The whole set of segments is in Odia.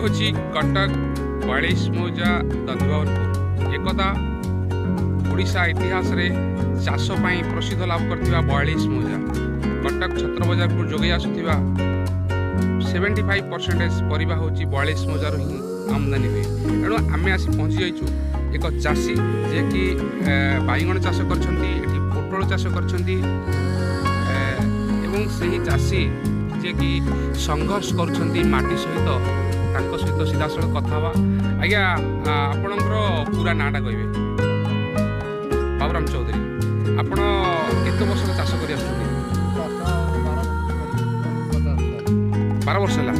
ହେଉଛି କଟକ 42 ମୌଜା ଦଧିବାମନପୁର। ଏକଦା ଓଡ଼ିଶା ଇତିହାସରେ ଚାଷ ପାଇଁ ପ୍ରସିଦ୍ଧ ଲାଭ କରିଥିବା 42 ମୌଜା କଟକ ଛତ୍ରବଜାରକୁ ଯୋଗାଇ ଆସୁଥିବା 75% ପରିବା ହେଉଛି 42 ମୌଜାରୁ ହିଁ ଆମଦାନୀ ହୁଏ। ଏଣୁ ଆମେ ଆସି ପହଞ୍ଚି ଯାଇଛୁ ଏକ ଚାଷୀ ଯିଏକି ବାଇଗଣ ଚାଷ କରିଛନ୍ତି, ଏଠି ପୋଟଳ ଚାଷ କରିଛନ୍ତି ଏବଂ ସେହି ଚାଷୀ ଯିଏକି ସଂଘର୍ଷ କରୁଛନ୍ତି ମାଟି ସହିତ, ତାଙ୍କ ସହିତ ସିଧାସଳଖ କଥା ହେବା। ଆଜ୍ଞା, ଆପଣଙ୍କର ପୁରା ନାଁଟା କହିବେ? ବାବୁରାମ ଚୌଧୁରୀ। ଆପଣ କେତେ ବର୍ଷ ହେଲା ଚାଷ କରି ଆସୁଛନ୍ତି? 12 ବର୍ଷ ହେଲା।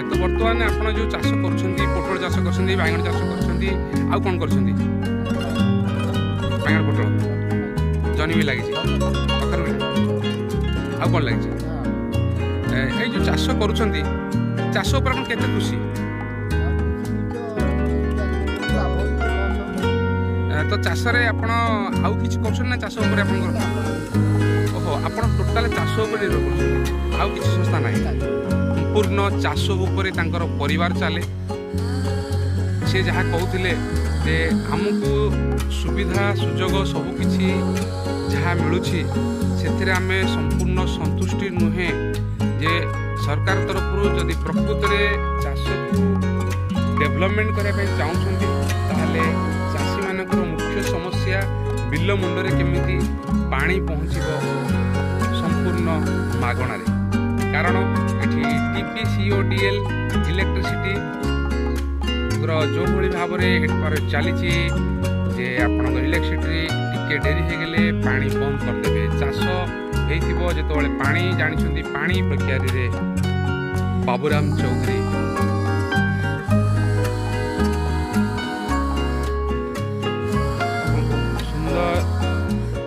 ତ ବର୍ତ୍ତମାନ ଆପଣ ଯେଉଁ ଚାଷ କରୁଛନ୍ତି, ପୋଟଳ ଚାଷ କରୁଛନ୍ତି, ବାଇଗଣ ଚାଷ କରୁଛନ୍ତି, ଆଉ କ'ଣ କରୁଛନ୍ତି? ବାଇଗଣ, ପୋଟଳ, ଜହ୍ନି ବି ଲାଗିଛି, କଖାରୁ ବି, ଆଉ କ'ଣ ଲାଗିଛି? ଏଇ ଯେଉଁ ଚାଷ କରୁଛନ୍ତି, ଚାଷ ଉପରେ ଆପଣ କେତେ ଖୁସି? ତ ଚାଷରେ ଆପଣ ଆଉ କିଛି କରୁଛନ୍ତି ନା ଚାଷ ଉପରେ ଆପଣଙ୍କର? ଓହୋ, ଆପଣ ଟୋଟାଲ ଚାଷ ଉପରେ ନିର୍ଭର କରୁଛନ୍ତି, ଆଉ କିଛି ସଂସ୍ଥା ନାହିଁ? ସମ୍ପୂର୍ଣ୍ଣ ଚାଷ ଉପରେ ତାଙ୍କର ପରିବାର ଚାଲେ। ସେ ଯାହା କହୁଥିଲେ ଯେ ଆମକୁ ସୁବିଧା ସୁଯୋଗ ସବୁକିଛି ଯାହା ମିଳୁଛି ସେଥିରେ ଆମେ ସମ୍ପୂର୍ଣ୍ଣ ସନ୍ତୁଷ୍ଟି ନୁହେଁ, ଯେ ସରକାର ତରଫରୁ ଯଦି ପ୍ରକୃତରେ ଚାଷକୁ ଡେଭଲପମେଣ୍ଟ କରିବା ପାଇଁ ଚାହୁଁଛନ୍ତି ତାହେଲେ ଚାଷୀମାନଙ୍କର ମୁଖ୍ୟ ସମସ୍ୟା ବିଲ ମୁଣ୍ଡରେ କେମିତି ପାଣି ପହଞ୍ଚିବ ସମ୍ପୂର୍ଣ୍ଣ ମାଗଣାରେ। କାରଣ ଏଠି TPCODL ଇଲେକ୍ଟ୍ରିସିଟିର ଯେଉଁଭଳି ଭାବରେ ଏଠାରେ ଚାଲିଛି ଯେ ଆପଣଙ୍କ ଇଲେକ୍ଟ୍ରିସିଟି ଟିକେ ଡେରି ହେଇଗଲେ ପାଣି ବନ୍ଦ କରିଦେବେ। ଚାଷ ହେଇଥିବ ଯେତେବେଳେ ପାଣି ଜାଣିଛନ୍ତି ପାଣି ପ୍ରକ୍ରିୟାରେ। ବାବୁରାମ ଚୌଧୁରୀ, ସୁନ୍ଦର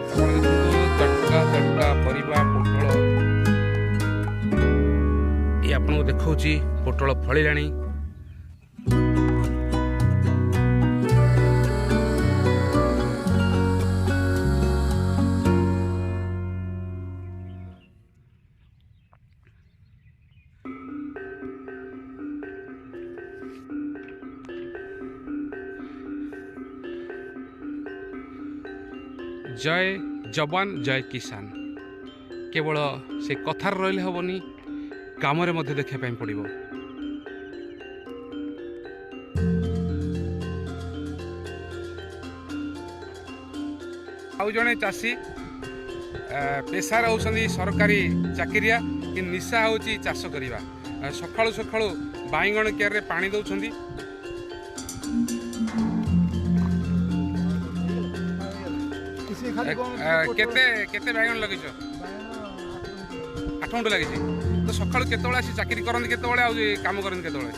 ଆପଣ ଦେଖନ୍ତୁ ତଟକା ତଟକା ପରିବା ପୋଟଳ। ଏଇ ଆପଣଙ୍କୁ ଦେଖାଉଛି ପୋଟଳ ଫଳିଲାଣି। ଜୟ ଯବାନ ଜୟ କିଷାନ। କେବଳ ସେ କଥାରେ ରହିଲେ ହେବନି, କାମରେ ମଧ୍ୟ ଦେଖିବା ପାଇଁ ପଡ଼ିବ। ଆଉ ଜଣେ ଚାଷୀ ପେଶାରେ ହେଉଛନ୍ତି ସରକାରୀ ଚାକିରିଆ, କିନ୍ତୁ ନିଶା ହେଉଛି ଚାଷ କରିବା। ସକାଳୁ ସକାଳୁ ବାଇଗଣ କିଆରରେ ପାଣି ଦେଉଛନ୍ତି। କେତେ କେତେ ବାଇଗଣ ଲଗେଇଛ? 8 ଗୁଣ୍ଠ ଲାଗିଛି। ତ ସକାଳୁ କେତେବେଳେ ଆସି ଚାକିରି କରନ୍ତି କେତେବେଳେ, ଆଉ କାମ କରନ୍ତି କେତେବେଳେ?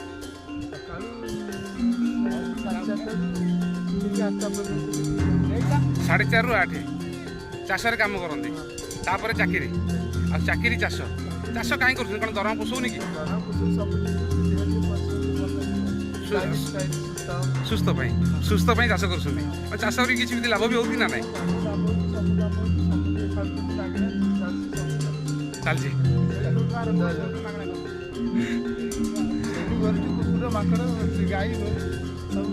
4:30ରୁ 8 ଚାଷରେ କାମ କରନ୍ତି, ତାପରେ ଚାକିରି। ଆଉ ଚାକିରି ଚାଷ, ଚାଷ କାହିଁ କରୁଛନ୍ତି? କ'ଣ ଦରମା ପୋଷଉନି କି? ସୁସ୍ଥ ପାଇଁ, ସୁସ୍ଥ ପାଇଁ ଚାଷ କରୁଛନ୍ତି। ଆଉ ଚାଷ କରି କିଛି ବି ଲାଭ ବି ହେଉଛି ନା ନାହିଁ? ଚାଲିଛି। କୁକୁର, ମାଙ୍କଡ଼, ଗାଈ ସବୁ।